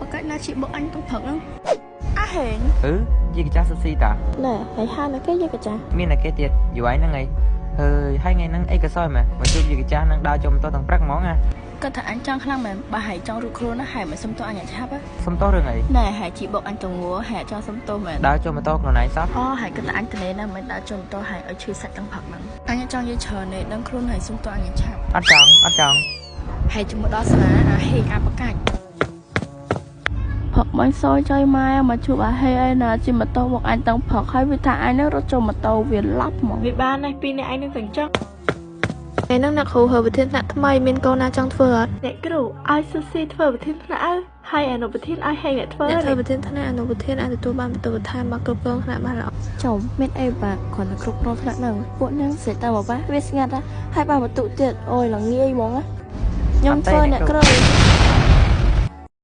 បកាច់ណាជីបុកអញទាំងព្រឹកហ្នឹងអាហេង អឺយាកាចាស់សុស៊ីតា ណែហើយហាណាគេយាកាចាស់ មានតែគេទៀតយូរឯងហ្នឹងឯងហើយហើយថ្ងៃហ្នឹងអីក៏សោយម៉ែមកជួបយាកាចាស់នឹងដើរជុំតទាំងព្រឹកហ្មងណា គាត់ថាអញចង់ខ្លាំងមែនបើហើយចង់រួចខ្លួនណាហើយមិនសុំទោសអញឲ្យឆាប់ សុំទោសរឿងអី ណែហើយជីបុកអញទៅងួហើយចង់សុំទោសមែន ដើរជុំម៉ូតូខ្លួនឯងសោះ អូហើយគាត់ថាអញតនេណាមិនដើរជុំតោហើយឲ្យឈឺសាច់ទាំងព្រឹកហ្នឹងអញចង់និយាយច្រើនទេដឹងខ្លួនហើយសុំទោសអញឲ្យឆាប់ អត់ចង់អត់ចង់ ហើយជាមួយដល់សាលាអាហេងអាបកាច់ផឹកមិញសយចុយម៉ែមកជួបអាហេអីណាជិះម៉ូតូមកអញទាំងផឹកហើយវាថាអញនឹងរត់ចូលម៉ូតូវាឡាប់ហ្មង វាបានណាស់ពីរអ្នកឯងនឹងទាំងចង់ ថ្ងៃហ្នឹងអ្នកគ្រូរើប្រធានថ្នាក់ថ្មីមានកូនណាចង់ធ្វើអត់ អ្នកគ្រូឲ្យសុស៊ីធ្វើប្រធានថ្នាក់អើហើយអនុប្រធានឲ្យហេងអ្នកធ្វើ អ្នកធ្វើប្រធានថ្នាក់អនុប្រធានអាចទទួលបានបន្ទុកបន្ថែមមកគ្រប់គ្រងថ្នាក់បានល្អ ចំមានអីបាក់គ្រាន់តែគ្រប់គ្រងថ្នាក់ហ្នឹងពួកហ្នឹងស្រេចតែមកបាវាស្ងាត់ណាហើយបានបន្ទុកទៀតអូយឡើងងាយហ្មងណាខ្ញុំធ្វើអ្នកគ្រូ។